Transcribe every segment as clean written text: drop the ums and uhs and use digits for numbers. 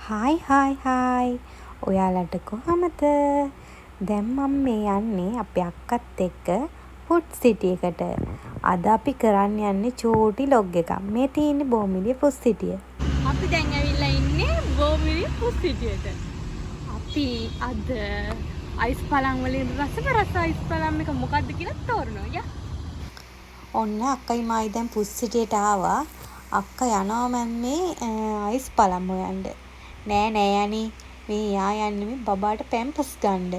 Hi hi hi, ඔයාලට කොහොමද? දැන් මම මේ යන්නේ අපේ අක්කත් එක්ක ෆුඩ් සිටි එකට. අද අපි කරන්න යන්නේ චූටි ව්ලොග් එකක්. මේ තියෙන්නේ බෝමිලිය ෆුඩ් සිටිය. අපි දැන් ඇවිල්ලා ඉන්නේ බෝමිලිය ෆුඩ් සිටියට. අපි අද අයිස් පලම් වලින් රසම රස අයිස් පලම් එක මොකද්ද කියලා තෝරනවා. යා. ඔන්න අක්කයි මායි දැන් ෆුඩ් සිටියට ආවා. අක්කා යනවා මං මේ අයිස් පලම් හොයන්න. නෑ නෑ අනේ, මේ යා යන්නේ මේ බබාට පැම්පස් ගන්න.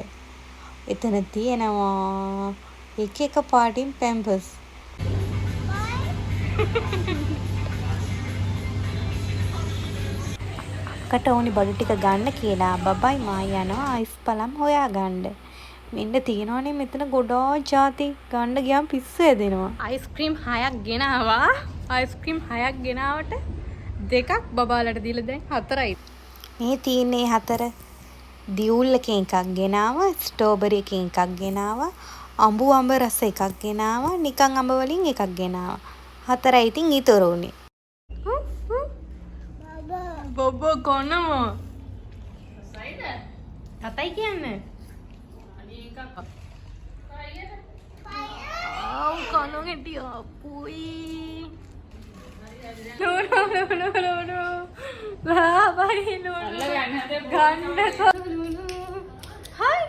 එතන තියෙනවා එක එක පාටින් පැම්පස්. අක්කට ඕනි බඩු ටික ගන්න කියලා බබයි මායි යනවා අයිස් පලම් හොයාගන්න. මෙන්න තියෙනවනේ මෙතන ගොඩාක් ජාති. ගන්න ගියාම පිස්සු හැදෙනවා. අයිස්ක්‍රීම් 6ක් ගෙනාවා. අයිස්ක්‍රීම් 6ක් ගෙනාවට දෙකක් බබාලට දීලා දැන් 4යි. මේ තියෙන්නේ 4. දියුල් එකෙන් එකක් ගෙනාවා, ස්ට්‍රෝබෙරි එකෙන් එකක් ගෙනාවා, අඹු අඹ රස එකක් ගෙනාවා, නිකන් අඹ වලින් එකක් ගෙනාවා. 4යි ඉතින් ඉතුරු වුණේ. බබා කනවා. කතයි කියන්නේ. ආව් කනවා හිටියා අපුයි. නෝ නෝ නෝ නෝ නෝ නෝ. බාබයි නෝ නෝ. ගන්න හායි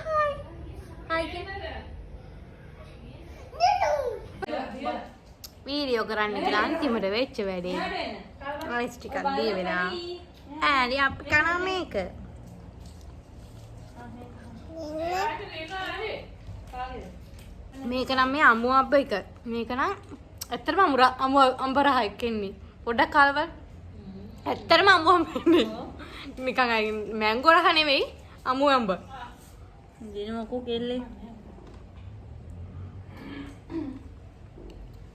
හායි හායි කියන්න. වීඩියෝ කරන්න කියලා අන්තිමට වෙච්ච වැඩේ. අයිස් ටිකක් දී වෙලා. ඈලි අපි කනවා මේක. මේක නම් මේ අමු අබ්බ එක. මේක නම් ඇත්තටම අමු අඹ රහක් එන්නේ. පොඩ්ඩක් කාලා බලන්න. ඇත්තටම අමු අඹ එන්නේ. නිකන් අර මැංගෝ රහ නෙවෙයි, අමු අඹ. දිනමකෝ කෙල්ලේ.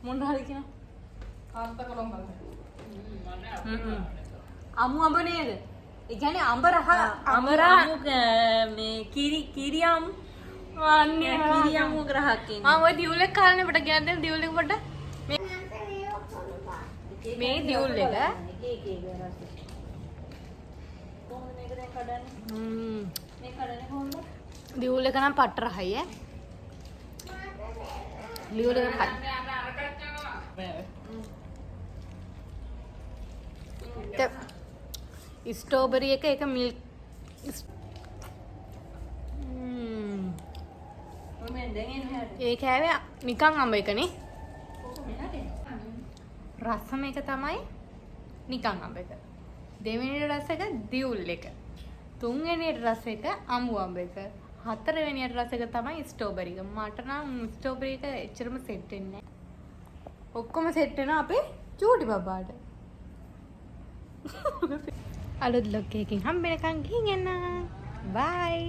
මොන රහද කියනවා? අමු අඹ නේද? ඒ කියන්නේ අඹ රහ, අඹ රහ. අමු මේ කිරි කිරි අමු. අනේ කිරි අමු රහක් එන්නේ. ආ ඔය දියුල් එක කාලේ පොඩ්ඩක් ගෙනත් දෙන්න දියුල් එක පොඩ්ඩක්. මේ දියුල් එක. එක එක රස. කොහොමද මේක දැන් කඩන්නේ? මේ කඩන්නේ කොහොමද? දියුල් එක නම් පට්ට රහයි ඈ. දියුල් එක රහයි. ස්ට්‍රෝබෙරි එක ඒක මිල්ක්. ඔය මෙන් දැන් එන්නේ මෙහාට. ඒ කෑවේ නිකන් අඹ එකනේ. රසම එක තමයි නිකන් අඹ එක. දෙවෙනි රස එක දියුල් එක. තුන්වෙනි රස එක අඹු අඹ එක. හතරවෙනි රස එක තමයි ස්ට්‍රෝබෙරි එක. මට නම් ස්ට්‍රෝබෙරි එක එච්චරම සෙට් වෙන්නේ නෑ. ඔක්කොම සෙට් වෙනවා අපේ චූටි බබාට. අලුත් ලොක් එකකින් හම්බ වෙනකන් ගිහින් එන්න. බයි.